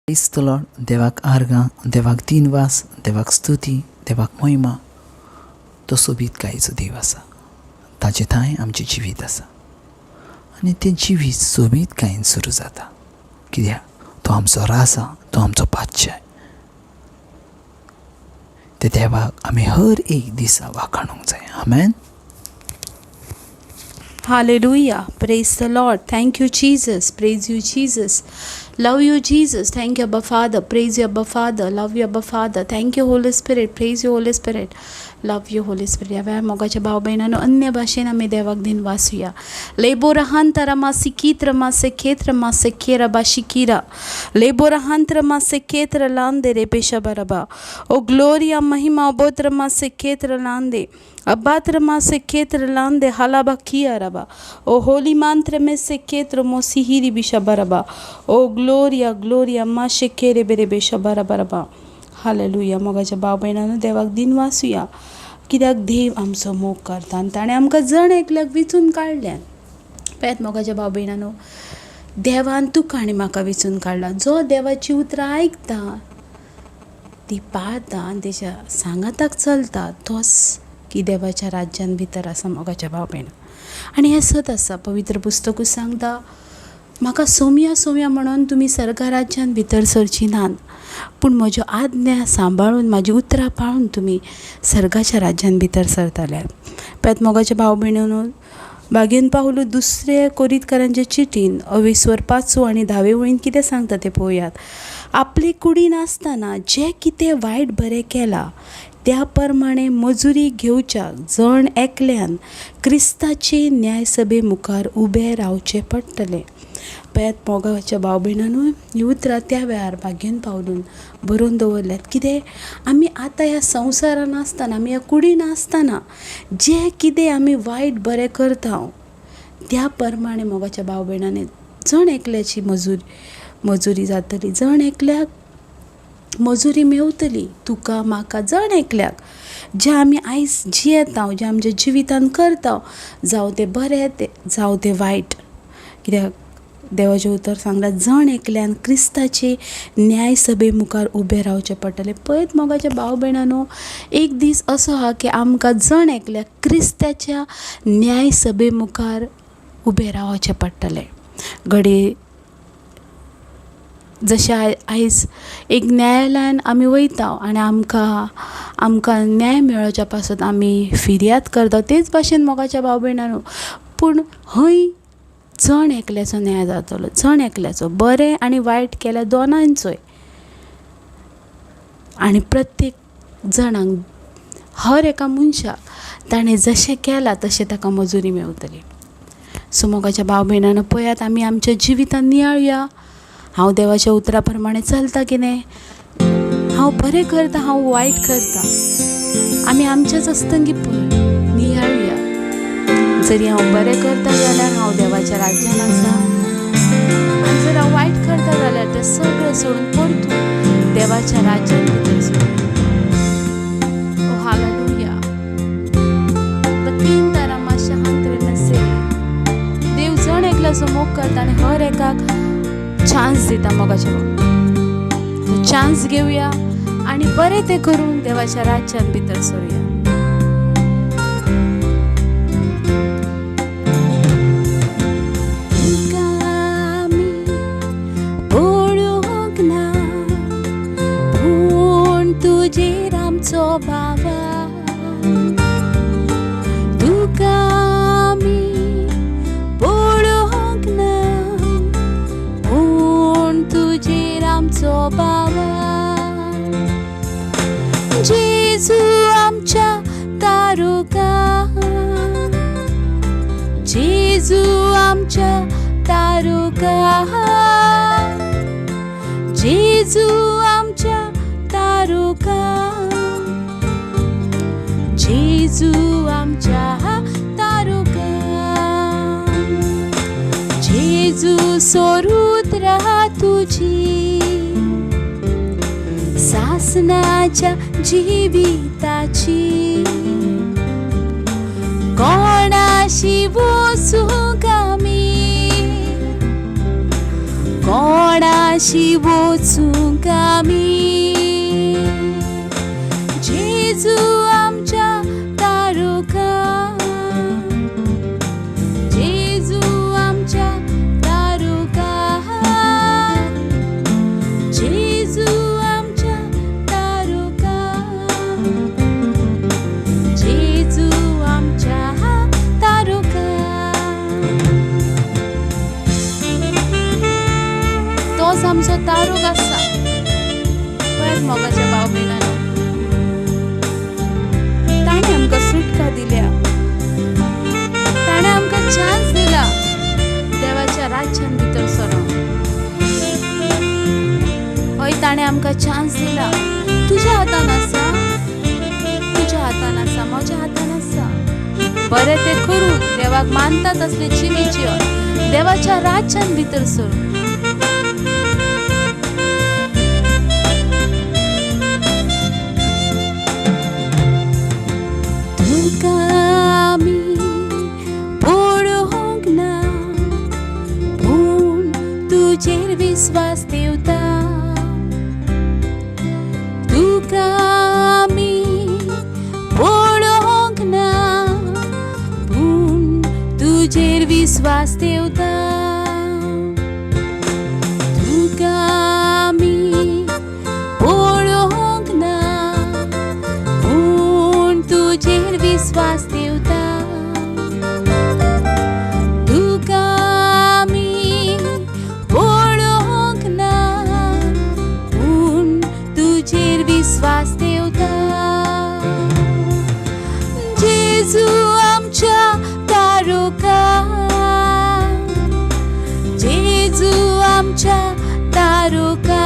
प्रेज the Lord. देवाक आर्गां, देवाक दिनवास, देवाक स्तुती, देवाक महिमा. तो सोबीतकायेचो देव आसा. ताचे थांय आमचें जिवीत आसा आनी तें जिवीत सोबीतकायेन सुरू जाता, कित्याक तो आमचो राजा, तो आमचो पातशाय. ते देवाक आमी हर एक दिसा वाखाणूंक जाय. आमेन. Hallelujah. Praise the Lord. Thank you, Jesus. Praise you, Jesus. Love you, Jesus. Thank you, Abba Father. Praise you, Abba Father. Love you, Abba Father. Thank you, Holy Spirit. Praise you, Holy Spirit. Love you, Holy Spirit. ह्या वेळार मोगाच्या भाव भयणांनो, अन्य भाशेन आमी देवाक दिनवासुया. लेबोरहांतरमा सिकीत्र सेखेत्र सेखेरा बाशिकिरा लेबोरहांत्र सेखेत्र लांदे रे पेशा बरबा. ओ ग्लोरिया, महिमा, बोत्र सेखेत्र लांदे अबात्र सेखेत्र लांदे हालाबा किया रबा. ओ होली मंत्र में सेखेत्र मोसिहिरी बिशा बरबा. ओ ग्लोरिया, ग्लोरिया मा शेकेरे बेरे बेशा बरा बरबा. हालेलुया. मोगाच्या भाव भयणांनो, देवाक दिनवासुया, कित्याक देव आमचो मोग करता आनी ताणें आमकां जण एकल्याक विचून काडल्यान. पळयात मोगाच्या भाव भयणांनो, देवान तुका आनी म्हाका विचून काडला. जो देवाची उतरां आयकता, ती पाळता आनी तेच्या सांगाताक चलता, तोच की देवाच्या राज्यान भितर आसा. मोगाच्या भाव भयणां, आनी हें सत आसा. पवित्र पुस्तकूच सांगता, म्हाका सोमया सोमया म्हणून तुमी सर्गा राज्यान भितर सरची नात, पूण म्हज्यो आज्ञा सांबाळून, म्हाजी उतरां पाळून तुमी सर्गाच्या राज्यान भितर सरतले. पळयात मोगाच्या भाव भयणीनो, भागेन पावलू दुसरे कोरितकारांचे चिटीन अवेस्वर पांचवो आनी धावे वळीन कितें सांगता तें पळोवयात. आपले कुडीन आसतना जें कितें वायट बरें केलां त्या प्रमाणे मजुरी घेवच्याक जण एकल्यान क्रिस्ताचे न्यायसभे मुखार उबें रावचें पडटलें. पळयात मोगाच्या भाव भयणांनो, हीं उतरां त्या वेळार भाग्यन पावलून बरोवन दवरल्यात. कितें आमी आतां ह्या संवसारान आसतना, आमी ह्या कुडीन आसतना जें कितें आमी वायट बरें करता त्या प्रमाणे मोगाच्या भाव भयणांनी जण एकल्याची मजुरी जातली, जण एकल्याक मजुरी मेवतली. तुका, म्हाका, जण एकल्याक जें आमी आयज जियेता, जें आमच्या जिवितान करता, जावं तें बरें तें जावं तें वायट, कित्याक देवाचें उतर सांगलां, जण एकल्यान क्रिस्ताचे न्यायसभे मुखार उबें रावचें पडटलें. पळयत मोगाच्या भाव भयणांनो, एक दीस असो आहा की आमकां जण एकल्याक क्रिस्ताच्या न्यायसभे मुखार उबें रावचें पडटलें. घडये जशें आयज एक न्यायालयान आमी वयता आनी आमकां न्याय मेळोवच्या पासत आमी फिर्याद करता, तेच भाशेन मोगाच्या भाव भयणांनो, पूण हय जण एकल्याचो न्याय जातलो, जण एकल्याचो बरें आनी वायट केल्या दोनांचोय. आनी प्रत्येक जणांक, हर एका मनशाक ताणें जशें केलां तशें ताका मजुरी मेवतली. सो मोगाच्या भाव भयणांनो, पळयात, आमी आमच्या जिवितान नियाळया, हांव देवाच्या उतरा प्रमाणे चलता कितें, हांव बरें करता, हांव वायट करता. आमी आमच्याच अस्तंगी नियाळुया. जरी हांव बरें करता जाल्यार हांव देवाच्या राज्यान आसा, आनी जर हांव वायट करता जाल्यार तें सगळें सोडून परतून देवाच्या राज्यान भितर सरुया. ओ हालेलुया. तीन तारा नसे. देव जण एकल्याचो मोग करता आनी हर एकाक चान्स दिता. मोगाच्या, चान्स घेवया आनी बरें तें करून देवाच्या राज्यान भितर सरुया. तुका आमी पळोवंक ना, पूण तुजेर आमचो बाबा. तुका आमी पळोवंक ना, पूण तुजेर आमचो बाबा. जेजू आमच्या तारुका, जेजू आमच्या तारुका, जेजू आमच्या तारुका, जेजू आमच्या तारुका. जेजू सोरूत राहा तुजी सासनाच्या जिविताची, कोणाशी वचूंक आमी, कोणाशी वचूंक आमी, जेजू आमच्या तारुका, जेजू आमच्या तारुका, जेजू आमच्या तारुका, जेजू आमच्या तारुका. तोच आमचो तारूक आसा. पळयात मोगाच्या भाव भयणांनो, ताणें आमकां सुटका दिल्या, ताणें आमकां चान्स दिला देवाच्या राज्यान भितर सरोंक. हय, ताणें आमकां चान्स दिला. तुज्या हातान आसा, तुज्या हातान आसा, म्हज्या हातान आसा. बरें तें करून देवाक मानता तसलें जिवीत जिवन देवाच्या राज्यान भितर सरूं. तुका आमी पळोवंक ना, पूण तुजेर विस्वास ठेवता. तुका आमी पळोवंक ना, पूण तुजेर विस्वास ठेवता. तुका आमी पळोवंक ना, पूण तुजेर विस्वास ठेवता. तुका आमी पळोवंक ना, पूण तुजेर विस्वास ठेवता. जेजू आमच्या तारुका, जेजू आमच्या तारुका,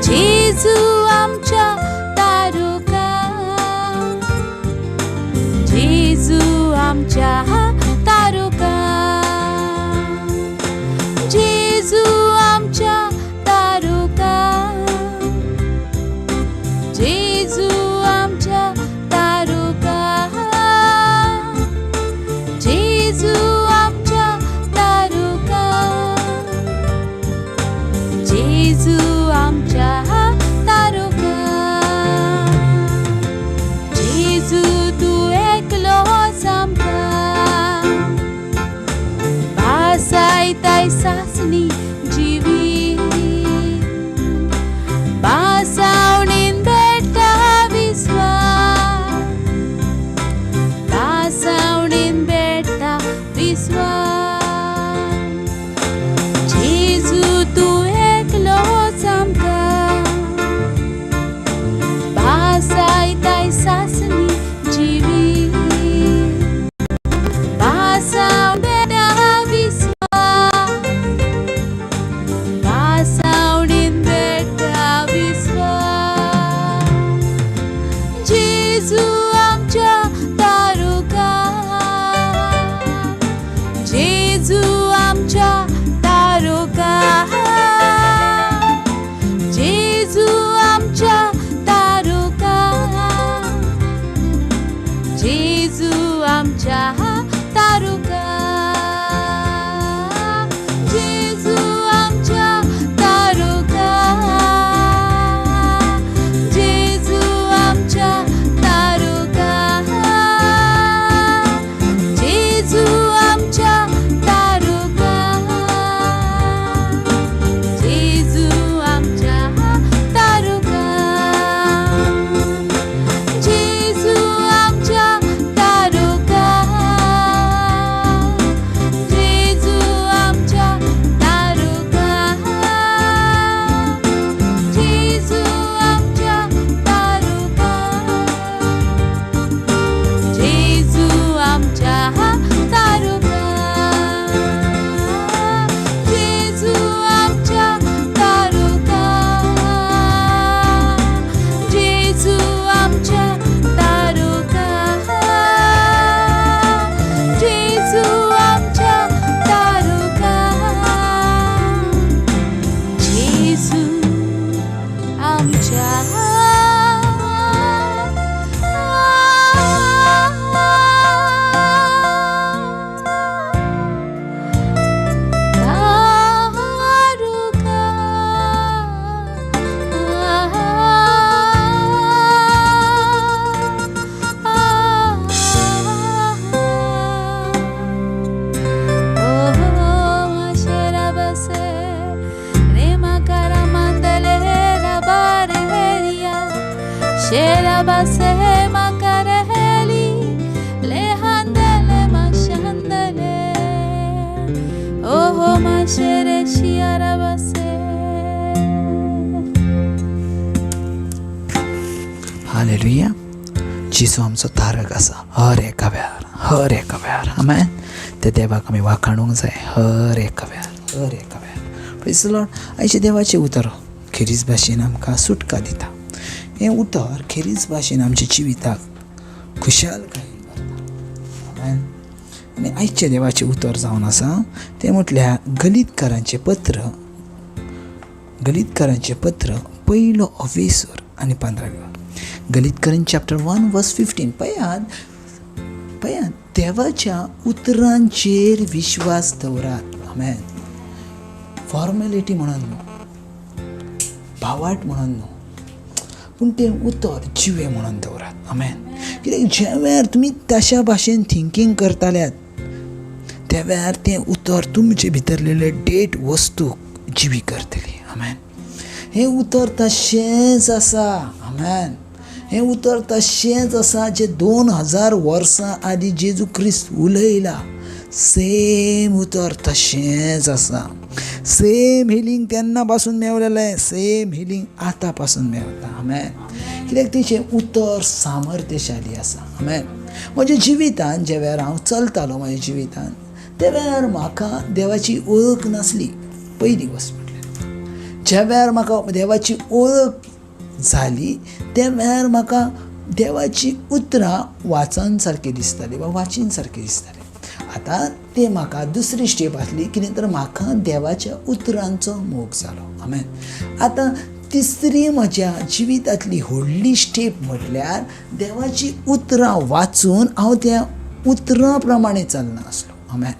जेजू आमच्या तारुका, जेजू आमच्या तारुका, जेजू आमच्या तारुका, जेजू आमच्या तारुका, जेजू आमच्या तारुका, जेजू आमच्या तारुका. जेजू तूं एकलोच आमकां भासायताय सासणी जिवी, भासावणीन बेटा विस्वास, भासावणीन बेटा विस्वास. जेजू तूं एकलोच Shiarabase makareli lehandele mashandele oho mashere shiarabase. Hallelujah. जेजू आमचो तारक आसा हर एका वेळार, हर एका वेळार. आमेन. ते देवाक आमी वाखाणूंक जाय हर एका वेळार, हर एका वेळार. Praise the Lord. आयचें देवाचें उतर खेरीज भाशेन आमकां सुटका दिता. हें उतर खेरीज भाशेन आमच्या जिविताक खुशालकायेन भरता. आमेन. आनी आयचें देवाचें उतर जावन आसा तें म्हटल्यार गलीतकारांचें पत्र, गलीतकारांचें पत्र पयलो ऑफिसर आनी 15वी. गलीतकरां चॅप्टर 1 वर्स 15. पयात पयात, देवाच्या उतरांचेर विश्वास दवरात. आमेन. फॉर्मेलिटी म्हणून न्हू, भावाट म्हणून न्हू, पूण तें उतर जिवें म्हणून दवरात. आमेन. कित्याक ज्या वेळार तुमी तशा भाशेन थिंकींग करताल्यात त्या वेळार तें उतर तुमचे भितरलेले डेट वस्तूक जिवी करतली. आमेन. हें उतर तशेंच आसा. आमेन. हें उतर तशेंच आसा जें 2000 वर्सां आदीं जेजू क्रिस्त उलयला. सेम उतर तशेंच आसा. सेम हिलींग तेन्ना पासून मेवलेलें, सेम हिलींग आतां पासून मेवता. आमेन. कित्याक तेचें उतर सामर्थ्यशाली आसा. आमेन. म्हज्या जिवितान ज्या वेळार हांव चलतालो म्हज्या जिवितान त्या वेळार म्हाका देवाची वळख नासली. पयली वस्त म्हटल्यार ज्या वेळार म्हाका देवाची वळख जाली त्या वेळार म्हाका देवाची उतरां वाचन सारकें दिसतालीं वा वाचीन सारकें दिसतालें. आतां तें म्हाका दुसरी स्टेप आसली कितें तर म्हाका देवाच्या उतरांचो मोग जालो. आमेन. आतां तिसरी म्हज्या जिवितांतली व्हडली स्टेप म्हटल्यार देवाची उतरां वाचून हांव त्या उतरां प्रमाणे चलना आसलो. आमेन.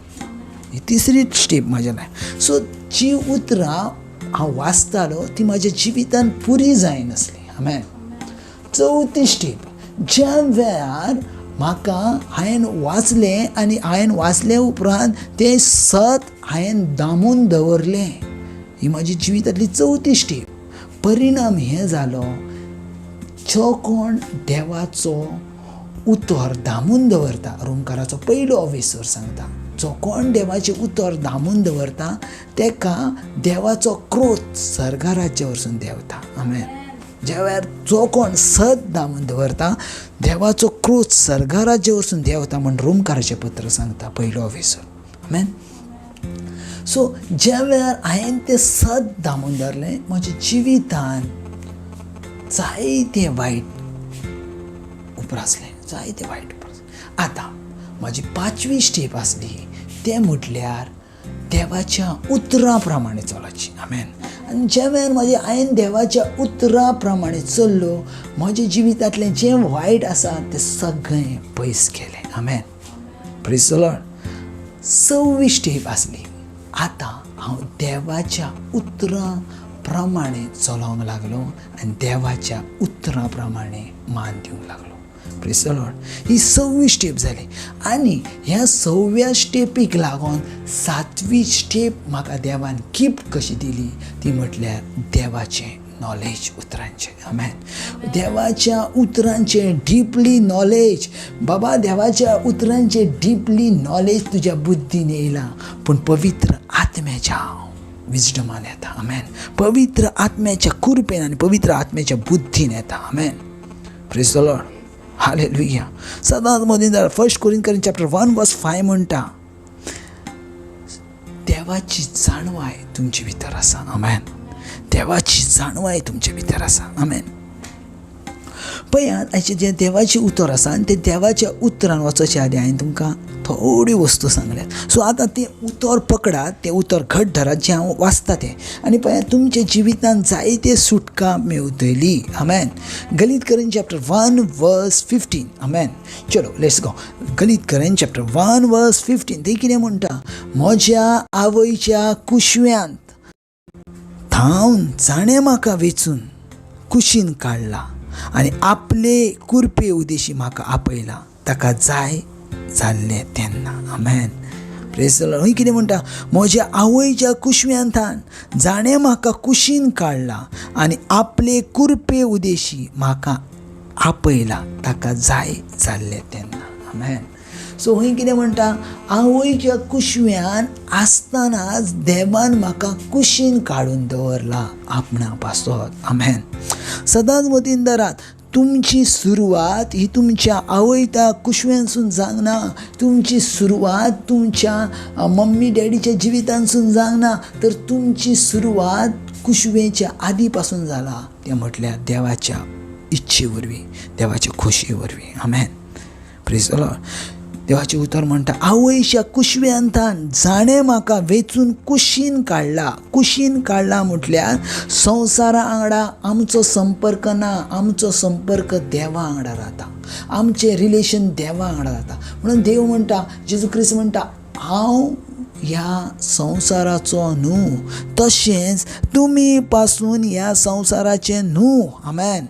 ही तिसरी स्टेप म्हज्या लायफ. सो जी उतरां हांव वाचतालो ती म्हज्या जिवितान पुरी जायनासली. आमेन. चवथी स्टेप, ज्या वेळार म्हाका हांवें वाचलें आनी हांवें वाचले उपरांत तें सत हांवें दामून दवरलें, ही म्हजी जिवितांतली चवथी स्टेप. परिणाम हें जालो, जो कोण देवाचो उतर दामून दवरता, रोमकाराचो पयलो ऑफिसर सांगता, जो कोण देवाचें उतर दामून दवरता तेका देवाचो क्रोध सर्गा राज्या वरसून देंवता. आमेन. ज्या वेळार जो कोण सत दामून दवरता देवाचो क्रोध सर्गा राज्या वरसून देंवता म्हण रोमकाराचें पत्र सांगता पयलो ऑफिसर. आमेन. सो ज्या वेळार हांवें तें सत दामून दवरलें म्हज्या जिवितान जायतें वायट उप्रासलें, जायतें वायट उप्रासलें. आतां म्हजी 5वी स्टेप आसली तें म्हटल्यार देवाच्या उतरां प्रमाणे चलची. आमेन. आनी ज्या वेळार म्हजें हांवें देवाच्या उतरां प्रमाणे चल्लो म्हज्या जिवितांतलें जें वायट आसा तें सगळें पयस केलें. आमेन. Praise the Lord. 6वी स्टेप आसली, आतां हांव देवाच्या उतरां प्रमाणे चलोवंक लागलो आनी देवाच्या उतरां प्रमाणे मान दिवंक लागलो. Praise the Lord. ही 6वी स्टेप जाली आनी ह्या 6व्या स्टेपीक लागून 7वी स्टेप म्हाका देवान गिफ्ट कशी दिली ती म्हटल्यार देवाचें नॉलेज, उतरांचें. आमेन. देवाच्या उतरांचें डिपली नॉलेज. बाबा देवाच्या उतरांचें डिपली नॉलेज तुज्या बुद्दीन येयलां, पूण पवित्र आत्म्याच्या विजडमान येता. आमेन. पवित्र आत्म्याच्या कृपेन आनी पवित्र आत्म्याच्या बुद्दीन येता. आमेन. Praise the Lord. Hallelujah. सदांच मदीं 1 कोरिंथकरां चॅप्टर 1 वर्स 5 म्हणटा, देवाची जाणवाय तुमचे भितर आसा. आमेन. देवाची जाणवाय तुमचे भितर आसा. आमेन. पळयात आयचें जें देवाचें उतर आसा आनी तें देवाच्या उतरान वचोचे आदीं हांवें तुमकां थोड्यो वस्तू सांगल्यात. सो आतां तें उतर पकडात, तें उतर घट धरात जें हांव वाचता तें, आनी पळयात तुमच्या जिवितांत जायते सुटका मेवतली. आमेन. गलीतकरां चॅप्टर 1 वर्स 15. आमेन. चलो let's go. गलीतकरां चॅप्टर 1 वर्स 15 तें कितें म्हणटा, म्हज्या आवयच्या कुशव्यांत थावन जाणें म्हाका वेचून कुशीन काडला आनी आपले कुरपे उदेशी म्हाका आपयला, ताका जाय जाल्लें तेन्ना. आमेन. Praise the Lord. हय कितें म्हणटा, म्हज्या आवयच्या कुशव्यांतान जाणें म्हाका कुशीन काडला आनी आपले कुरपे उदेशी म्हाका आपयला ताका जाय जाल्लें तेन्ना. आमेन. सो हूंय कितें म्हणटा, आवयच्या कुशव्यान आसतनाच देवान म्हाका कुशीन काडून दवरला आपणा पासत. आमेन. सदांच मतीन धरात, तुमची सुरवात ही तुमच्या आवयच्या कुशव्यांसून जावंक ना, तुमची सुरवात तुमच्या मम्मी डॅडीच्या जिवितांसून जावंक ना, तर तुमची सुरवात कुशवेच्या आदी पासून जाला, तें म्हटल्यार देवाच्या इच्छे वरवीं, देवाच्या खोशये वरवीं. आमेन. Praise the Lord. देवाचें उतर म्हणटा, आवयच्या कुशव्यांतान जाणें म्हाका वेंचून कुशीन काडला. कुशीन काडला म्हटल्यार संवसारा वांगडा आमचो संपर्क ना, आमचो संपर्क देवा वांगडा रावता, आमचें रिलेशन देवा वांगडा जाता. म्हणून देव म्हणटा, जेजू क्रिस्त म्हणटा, हांव ह्या संवसाराचो न्हू, तशेंच तुमी पासून ह्या संवसाराचें न्हू. आमेन.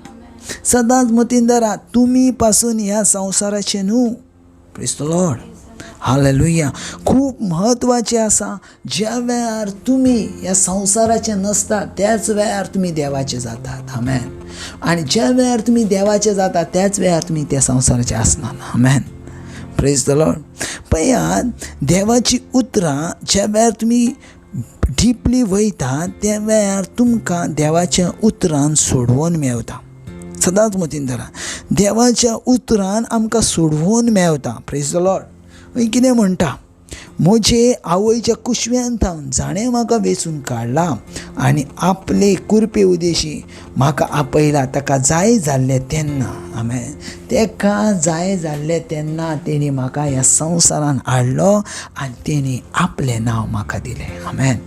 सदांच मतीन धरात, तुमी पासून ह्या संवसाराचें न्हू. Praise the Lord. हालेलुया. खूब म्हत्वाचें आसा, ज्या वेळार तुमी ह्या संवसाराचे नासता त्याच वेळार तुमी देवाचे जातात. आमेन. आनी ज्या वेळार तुमी देवाचे जातात त्याच वेळार तुमी त्या संवसाराचे आसनात. आमेन. Praise the Lord. पळयात, देवाची उतरां ज्या वेळार तुमी डिपली वयतात त्या वेळार तुमकां देवाच्या उतरान सोडवून मेवता. सदांच मतीन धरा, देवाच्या उतरान आमकां सोडवून मेवता. Praise the Lord. मागीर कितें म्हणटा, म्हजे आवयच्या कुशव्यान थावन जाणें म्हाका वेंचून काडला आनी आपले कुरपे उदेशी म्हाका आपयला, ताका जाय जाल्लें तेन्ना. आमेन. ताका जाय जाल्लें तेन्ना तेणी म्हाका ह्या संवसारान हाडलो आनी तेणी आपलें नांव म्हाका दिलें. आमेन.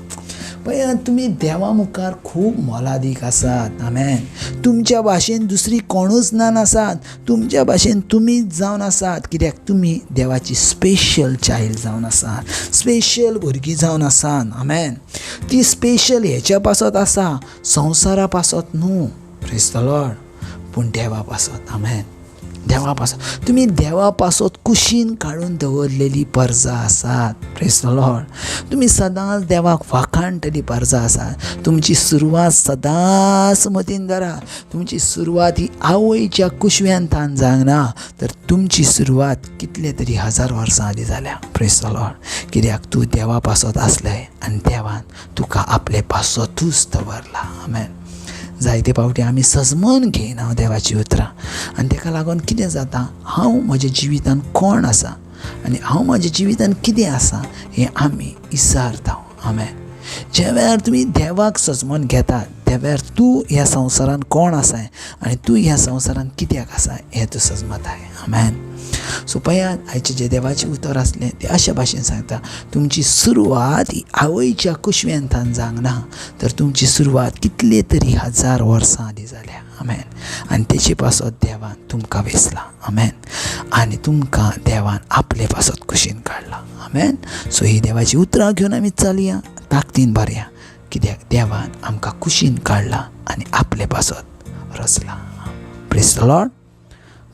पळयात, तुमी देवा मुखार खूब मोलादीक आसात. आमेन. तुमच्या भाशेन दुसरी कोणूच ना आसात, तुमच्या भाशेन तुमीच जावन आसात, कित्याक तुमी देवाची स्पेशल चायल्ड जावन आसात, स्पेशल भुरगीं जावन आसात. आमेन. ती स्पेशल हेच्या पासत आसा, संवसारा पासत न्हू. प्रेज the Lord. पूण देवा पासत. आमेन. देवा पासत तुमी देवा पासत कुशीन काडून दवरलेली परजा आसात. Praise the Lord. तुमी सदांच देवाक वाखाणटली परजा आसात. तुमची सुरवात सदांच मतीन धरा, तुमची सुरवात ही आवयच्या कुशव्यान थावन जावंक ना, तर तुमची सुरवात कितले तरी हजार वर्सां आदीं जाल्या. Praise the Lord. कित्याक तूं देवा पासत आसलें आनी देवान तुका आपले पासतूच दवरला. आमेन. जायते फावटी आमी सजमन घेयना देवाची उतरां आनी ताका लागून कितें जाता, हांव म्हज्या जिवितान कोण आसा आनी हांव म्हज्या जिवितान कितें आसा हें आमी विसरता. आमेन. ज्या वेळार तुमी देवाक सजमन घेतात त्या वेळार तूं ह्या संवसारान कोण आसा आनी तूं ह्या संवसारान कित्याक आसा हें तूं सजमताय. आमेन. सो पळयात, आयचें जें देवाचें उतर आसलें तें अशा भाशेन सांगता, तुमची सुरवात ही आवयच्या कुशव्यान थावन जावंक ना, तर तुमची सुरवात कितले तरी हजार वर्सां आदीं जाल्या. आमेन. आनी तेचे पासत देवान तुमकां वेंचला. आमेन. आनी तुमकां देवान आपले पासत कुशीन काडला. आमेन. सो ही देवाची उतरां घेवन आमी चलया, ताकदीन भरया, कित्याक देवान आमकां कुशीन काडला आनी आपले पासत रचला. Praise the Lord.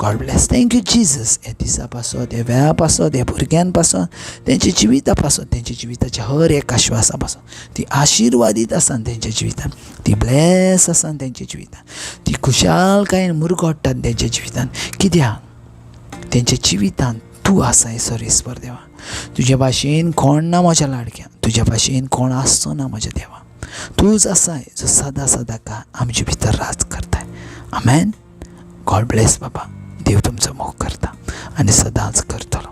God bless. Thank you Jesus. ह्या दिसा पासत, ह्या वेळा पासत, ह्या भुरग्यां पासत, तेंच्या जिविता पासत, तेंच्या जिविताच्या हर एका श्वासा पासत, ती आशिर्वादीत आसा तेंच्या जिवितान, ती ब्लेस आसा तेंच्या जिवितान, ती खुशालकायेन मुरगोट्टात तेंच्या जिवितान, कित्याक तेंच्या जिवितान तूं आसाय सरेस्वर देवा. तुज्या भाशेन कोण ना म्हज्या लाडक्या, तुज्या भाशेन कोण आसचो ना म्हज्या देवा, तूंच आसाय जो सदां सदां का आमचे भितर राज करताय. आमेन. गॉड ब्लेस बाबा. देव तुमचो मोग करता आनी सदांच करतलो.